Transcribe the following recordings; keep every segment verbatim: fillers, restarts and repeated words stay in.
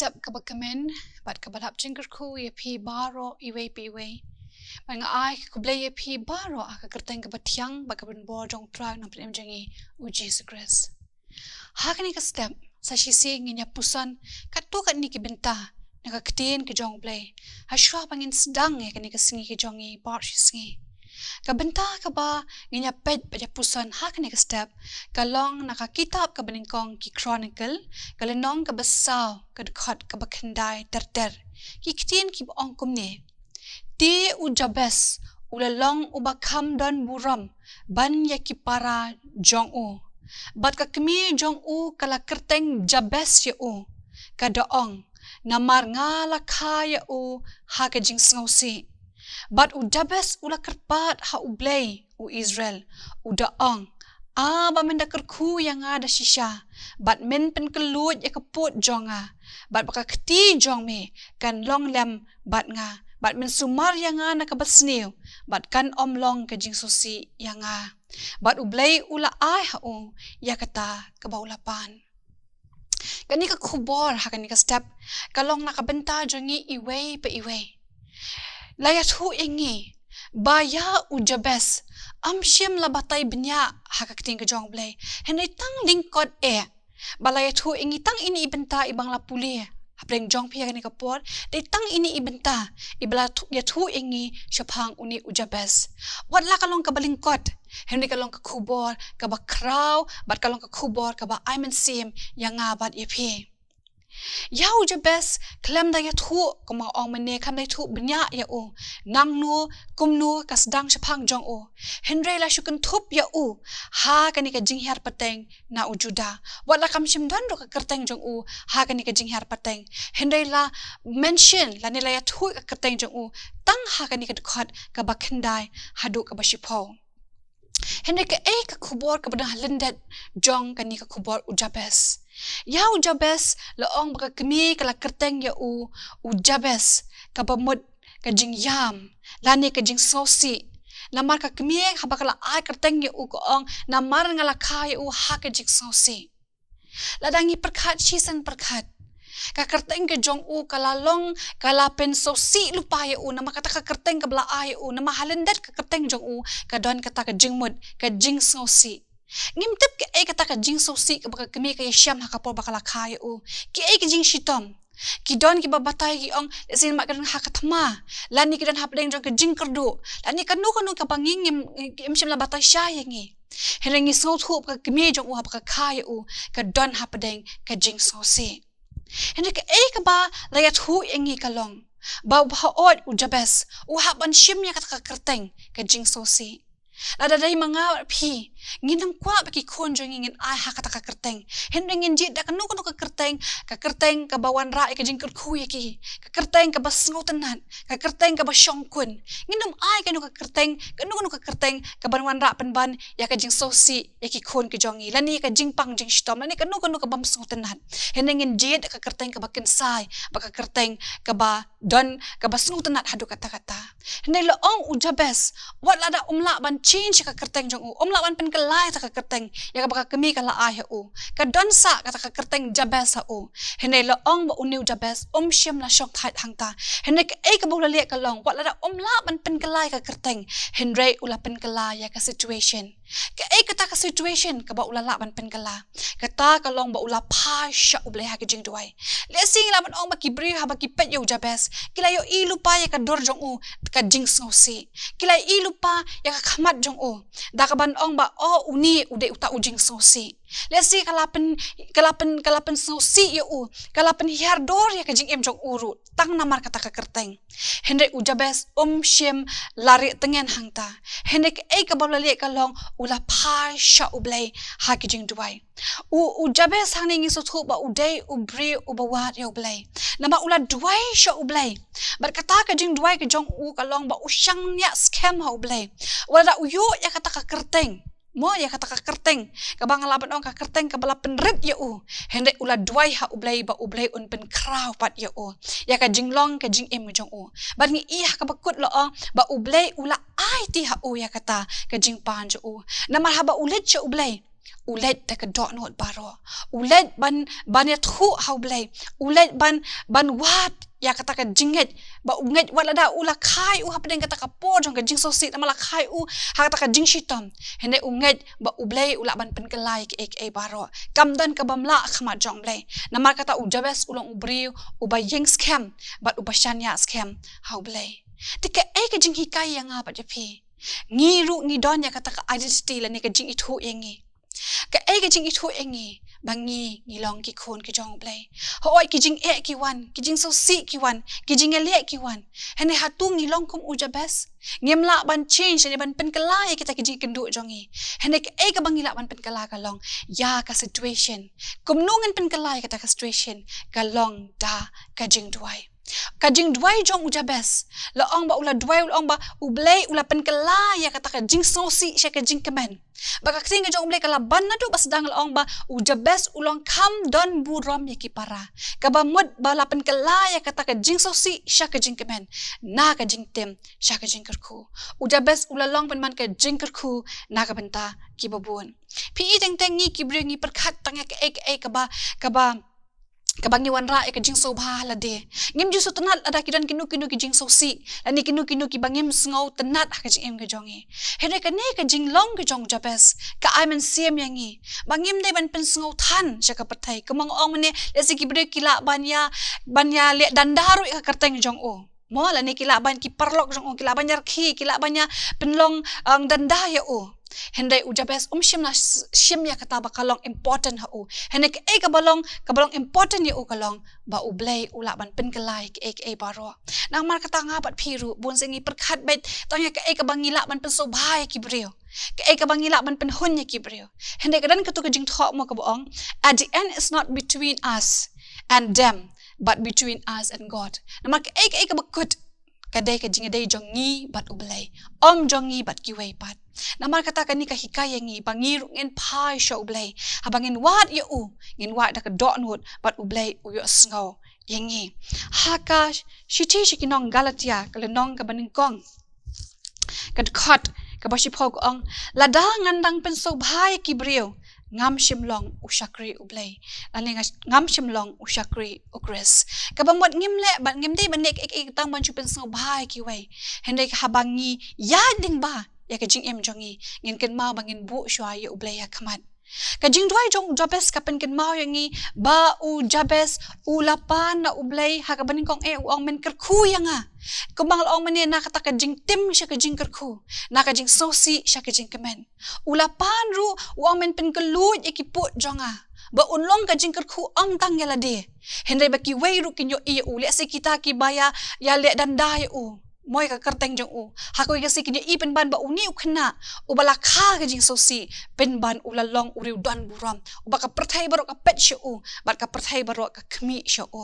step kaba kmen bad kaba lap jingkyrkhu ïa phi baroh iwei pa iwei. Bad nga ai ka khublei ïa phi baroh ha ka kyrteng kaba thiang bad kaba donbor jong U Trai Nongpynim jong ngi, U Jisu Khrist. Ha kane ka step, sa shisien ngin ïa puson katto katne ki bynta na ka ktien ka jong U Blei, ha shuwa ba ngin sdang ïa kane ka sngi ka jong ngi baroh shi sngi. Ka bynta kaba ngin ïa peit bad ïa puson ha kane ka step ka long na ka kitab kaba nyngkong Ki Chronicle, ka lynnong kaba saw, ka dkhot kaba khyndai ter ter. Ki ktien kiba ong kumne: Te u Jabes u la long uba kham don burom ban ïa ki para jong u. Bad ka kmie jong u ka la kyrteng Jabes ïa u, ka da ong, namar nga la kha ïa u ha ka jingsngewsih. Bad u Jabes u la kyrpad ha U Blei u Israel, u da ong, A ba men da kyrkhu ïa nga da shisha, bad men pynkylluid ïa ka pud jong nga, bad ba ka kti jong me kan long lem bad nga, bad men sumar ïa nga na kaba sniew, bad kan ym long ka jingsngewsih ïa nga. Bad U Blei u la ai ha u ïa kata kaba u la pan. Kane ka khubor ha kane ka step ka long na ka bynta jong ngi iwei pa iwei. La ïathuh ïa ngi ba ïa u Jabes, ym shym la batai bniah ha ka ktien ka jong U Blei, hynrei tang lyngkot eh. Ba la ïathuh ïa ngi tang ine i bynta iba nga la pule hapdeng jong phi ha kane ka por, dei tang ine i bynta iba la thu-, ïathuh ïa ngi shaphang une u Jabes. Wat la ka long kaba lyngkot, hynrei ka long ka khubor kaba khraw, bad ka long ka khubor kaba ai mynsiem ïa nga bad ïa phi. Ïa u Jabes khlem da ïathuh, kumba nga ong mynne, khlem da ïathuh bniah ïa u, nangno kumno ka sdang shaphang jong u. Hynrei la shu kynthup ïa u ha kane ka jinghiar pateng na u Judah. Wat la kam shym don ruh ka kyrteng jong u ha kane ka jinghiar pateng, hynrei la mention lane la ïathuh ka kyrteng jong u tang ha kane ka dkhot kaba khyndai haduh kaba shiphew. Hynrei kaei ka khubor kaba don ha lyndet jong kane ka khubor u Jabes? Ïa u Jabes la ong ba ka kmie ka la kyrteng ïa u, u Jabes, kaba mut ka jingïam lane ka jingsngewsih. Namar ka kmie haba ka la ai kyrteng ïa u ka ong, namar nga la kha ïa u ha ka jingsngewsih. Lada ngi pyrkhat shisien pyrkhat, ka kyrteng ka jong u ka la long, ka la pynsngewsih lypa ïa u, namar kata ka kyrteng kaba la ai ïa u, namar ha lyndet ka kyrteng jong u ka don kata ka jingmut, ka jingsngewsih. Ngim tip kaei kata ka jingsngewsih kaba ka kmie ka ïashem ha ka por ba ka la kha ïa u. Kaei ka jingshitom? Ki don kiba batai ki ong, lehse namar ka don ha ka thma, lane ki don hapdeng jong ka jingkyrduh, lane kano kano kaba ngi ngim, ngim shym la batai shai ïa ngi. Hynrei ngi sngewthuh ba ka kmie jong u haba ka kha ïa u ka don hapdeng ka jingsngewsih. Hynrei kaei kaba la ïathuh ïa ngi ka long ba u, ba hooid u Jabes u hap ban shim ïa kata ka kyrteng ka jingsngewsih. Lada dei ma nga bad phi, ngin ym kwah ba ki khun jong ngi ngin ai ha kata ka kyrteng. Hynrei ngin jied da kano kano ka kyrteng, ka kyrteng kaba wanrah ïa ka jingkyrkhu ïa ki, ka kyrteng kaba sngewtynnat, ka kyrteng kaba shongkun. Ngin ym ai kano ka kyrteng, kano kano ka kyrteng kaban wanrah pynban ïa ka jingsngewsih ïa ki khun ki jong ngi, lane ïa ka jingpang jingshitom, lane kano kano kabym sngewtynnat. Hynrei ngin jied da ka kyrteng kaba kynsai, bad ka kyrteng kaba don, kaba sngewtynnat haduh katta katta. Hynrei la ong u Jabes, wat lada um lah ban change ïa ka kyrteng jong u, um lah ban pynkylla ïa kata ka kyrteng ïa kaba ka kmie ka la ai ha u, ka don sa kata ka kyrteng Jabes ha u. Hynrei la ong ba une u Jabes um shym la shongthait hangta. Hynrei kaei kaba u la leh ka long, wat lada um lah ban pynkylla ïa ka kyrteng, hynrei u la pynkylla ïa ka situation. Kaei kata ka situation kaba u la lah ban pynkylla? Kata ka long ba u la phai sha U Blei ha ka jingduwai. Lehse ngi lah ban ong ba ki briew haba ki peit ïa u Jabes, ki la ïohi lypa ïa ka dur jong u ka jingsngewsih. Ki la ïohi lypa ïa ka khmat jong u da kaban ong ba, o, une u dei uta u jingsngewsih. Lehse ka la pyn, ka la pyn, ka la pynsngewsih ïa u, ka la pynhiar dur ïa ka jingim jong u ruh tang namar kata ka kyrteng. Hynrei u Jabes um shym la rieh tngen hangta. Hynrei kaei kaba u la leh ka long, u la phai sha U Blei ha ka jingduwai. U, u Jabes hangne ngi sngewthuh ba u dei u briew uba wad ïa U Blei, namar u la duwai sha U Blei. Bad kata ka jingduwai ka jong u ka long ba u shaniah skhem ha U Blei. Wat lada u ïoh ïa kata ka kyrteng, mo, ïa kata ka kyrteng kaba nga lah ban ong ka kyrteng kaba la pynrit ïa u, hynrei u la duwai ha U Blei ba U Blei un pynkhraw pat ïa u, ïa ka jinglong ka jingim ka jong u. Bad ngi i ha kaba kut la ong ba U Blei u la aiti ha u ïa kata ka jingpan jong u. Namar haba u leit sha U Blei, U leit da ka dohnud baroh. U leit ban, ban ïathuh ha U Blei. U leit ban, ban wad ïa kata ka jingngeit. Ba u ngeit wat lada u la kha ïa u hapdeng kata ka por jong ka jingsngewsih, namar la kha ïa u ha kata ka jingshitom. Hynrei u ngeit ba U Blei u lah ban pynkylla ïa kiei kiei baroh. Kam don kaba mlah ha khmat jong U Blei. Namar kata u Jabez u long u briew uba ïeng skhem bad uba shaniah skhem ha U Blei. Te kaei ka jinghikai ïa nga bad ïa phi? Ngi ruh ngi don ïa kata ka identity lane ka jingithuh ïa ngi. Kaei ka jingithuh ïa ngi? Ba ngi, ngi long ki khun ki jong U Blei. Hooid, ki jingeh ki wan, ki jingsngewsih ki wan, ki jingïaleh ki wan. Hynrei hato ngi long kum u Jabez? Ngim lah ban change ne ban pynkylla ïa kita ki jingkynduh jong ngi. Hynrei kaei kaba ngi lah ban pynkylla ka long ïa ka situation. Kumno ngin pynkylla ïa kata ka situation? Ka long da ka jingduwai. Ka jingduwai jong u Jabez, la ong ba u la duwai, u la ong ba U Blei u la pynkylla ïa kata ka jingsngewsih sha ka jingkmen. Ba ka ktien ka jong U Blei ka la ban naduh ba sdang, la ong ba u Jabez u long kham don burom ïa ki para. Kaba mut ba la pynkylla ïa kata ka jingsngewsih sha ka jingkmen, na ka jingtim sha ka jingkyrkhu. U Jabez u la long pynban ka jingkyrkhu na ka bynta kiba bun. Phi i, teng teng ngi ki briew ngi pyrkhat tang ïa kaei kaei kaba, kaba kaba ngi wanrah ïa ka jingsngewbha ha lade. Ngim ju sngewtynnat lada ki don kino kino ki jingsngewsih lane kino kino kiba ngim sngewtynnat ha ka jingim ka jong ngi. Hynrei kane ka jinglong ka jong u Jabez ka ai mynsiem ïa ngi ba ngim dei ban pynsngewthan sha ka pyrthei. Kumba nga ong mynne, lehse ki briew ki lah ban ïa, ban ïaleh danda ruh ïa ka kyrteng jong u, mo, lane ki lah ban, ki paralok jong u ki lah ban ïarkhie, ki lah ban ïa pynlong, um, danda ïa u. Hynrei u Jabez um shym la s-, shim ïa kata ba ka long important ha u. Hynrei kaei kaba long, kaba long important ïa u ka long ba U Blei u lah ban pynkylla ïa kaei kaei baroh. Namar kata nga bad phi ruh bun sien ngi pyrkhat beit tang ïa kaei kaba ngi lah ban pynsngewbha ïa ki briew, kaei kaba ngi lah ban pynhun ïa ki briew. Hynrei ka don kato ka jingthoh mo kaba ong, "At the end, it's not between us and them, but between us and God." Namar kaei kaei kaba kut, ka dei ka jingïadei jong ngi bad U Blei, ym jong ngi bad kiwei pat. Namar kata kane ka hikai ïa ngi ba ngi ruh ngin phai sha U Blei. Haba ngin wad ïa u, ngin wad da ka dohnud bad U Blei u ïohsngew ïa ngi. Ha ka shithi sha ki nong Galatia, ka lynnong kaba nyngkong, ka dkhot kaba shiphew ka ong, "Lada ngan dang pynsngewbha ïa ki briew, ngam shym long u shakri U Blei, lane nga-, ngam shym long u shakri U Khrist." Kaba mut ngim leh bad ngim dei ban leh kaei kaei tang ban shu pynsngewbha ïa kiwei. Hynrei haba ngi ïaid lyngba ïa ka jingim jong ngi, ngin kynmaw ba ngin buh shuwa ïa U Blei ha khmat. Ka jingduwai jong u Jabez ka pynkynmaw ïa ngi ba u Jabez u la pan na U Blei ha kaba nyngkong, eh, u ong, "Men kyrkhu ïa nga." Kumba nga la ong mynne, na kata ka jingtim sha ka jingkyrkhu, na ka jingsngewsih sha ka jingkmen. U la pan ruh, u ong, "Men pynkylluid ïa ki pud jong nga." Ba un long ka jingkyrkhu ym tang ïa lade, hynrei ba kiwei ruh kin ïohi ïa u, lehse kita kiba ïa, ïaleh danda ïa u, mo, ïa ka kyrteng jong u. Ha kawei ka sngi kin ïohi pynban ba une u khynnah uba la kha ka jingsngewsih, pynban u la long u riewdonburom uba ka pyrthei baroh ka peit sha u bad ka pyrthei baroh ka khmih sha u.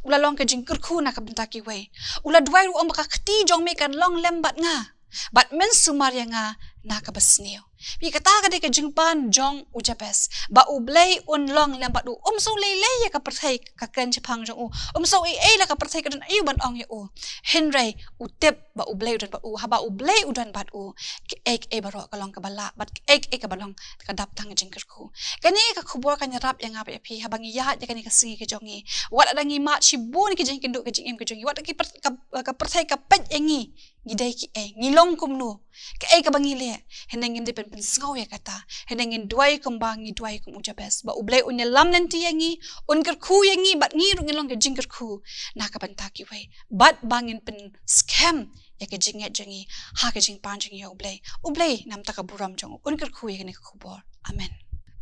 U la long ka jingkyrkhu na ka bynta kiwei. U la duwai ruh, u ong ba, "Ka kti jong me kan long lem bad nga, bad men sumar ïa nga na kaba sniew." Phi, kata ka dei ka jingpan jong u Jabez ba U Blei un long lem bad u. Um sngew lei lei ïa ka pyrthei ka kren shaphang jong u, um sngew ei ei la ka pyrthei ka don aïu ban ong ïa u. Hynrei u tip ba U Blei u don bad u. Haba U Blei u don bad u, kaei kaei baroh ka long kaba lah, bad kaei kaei kaba long ka dap tang jingkyrkhu. Kane ka khubor kan ïarap ïa nga bad ïa phi haba ngi ïaid ïa kane ka sngi ka jong ngi. Wat lada ngi mad shibun ki jingkynduh ka jingim ka jong ngi, wat ki pyr-, ka, ka pyrthei ka peit ïa ngi, ngi dei kiei, ngi long kumno, kaei kaba ngi leh, hynrei ngim dei ban pynsngew ïa kata. Hynrei ngin duwai kumba ngi duwai kum u Jabez, ba U Blei un ïalam lynti ïa ngi, un kyrkhu ïa ngi, bad ngi ruh ngin long ka jingkyrkhu na ka bynta kiwei, bad ba ngin pynskhem ïa ka jingngeit jong ngi ha ka jingpan jong ngi ïa U Blei. U Blei na ka bynta ka burom jong u un kyrkhu ïa kane ka khubor. Amen.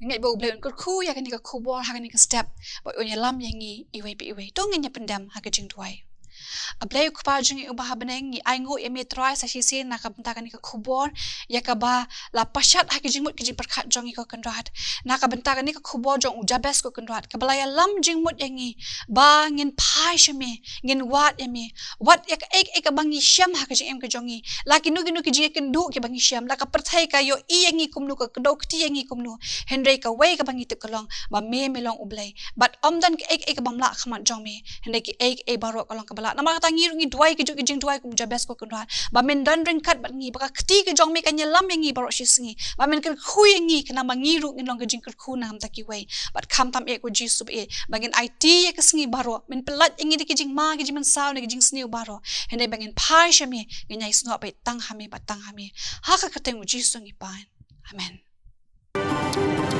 Ngeit ba U Blei un kyrkhu ïa kane ka khubor ha kane ka step, ba un ïalam ïa ngi iwei pa iwei. To ngin ïa pyndem ha ka jingduwai. A Blei U Kpa jong ngi uba ha bneng, ngi ainguh ïa me Trai sa shisien na ka bynta kane ka khubor ïa kaba la pashat ha ki jingmut ki jingpyrkhat jong ngi, ko Kynrad. Na ka bynta kane ka khubor jong u Jabez, ko Kynrad, kaba la ïalam jingmut ïa ngi ba ngin phai sha me, ngin wad ïa me. Wat ïa kaei kaei kaba ngi shem ha ka jingim ka jong ngi, la kino kino ki jingïakynduh kiba ngi shem, la ka pyrthei ka ïohi ïa ngi kumno, ka kdew kti ïa ngi kumno, hynrei kawei kaba ngi tip ka long ba me, me long U Blei. Bad ym don kaei kaei kaba mlah ha khmat jong me, hynrei kaei kaei baroh ka long kaba Namar kata ngi ruh ngi duwai ki jong ki jingduwai kum Jabez ko Kynrad. Ba men don ryngkat bad ngi, ba ka kti ka jong me kan ïalam ïa ngi baroh shi sngi. Ba men kyrkhu ïa ngi khnang ba ngi ruh ngin long ka jingkyrkhu na ka bynta kiwei. Bad khamtam eh ko Jisu ba eh, ba ngin aiti ïa ka sngi baroh, men pyllait ïa ngi da ki jingma, ki jingmynsaw, na ki jingsniew baroh. Hynrei ba ngin phai sha me, ngin ïai snoh beit tang ha me, bad tang ha me. Ha ka kyrteng u Jisu ngi pan. Amen.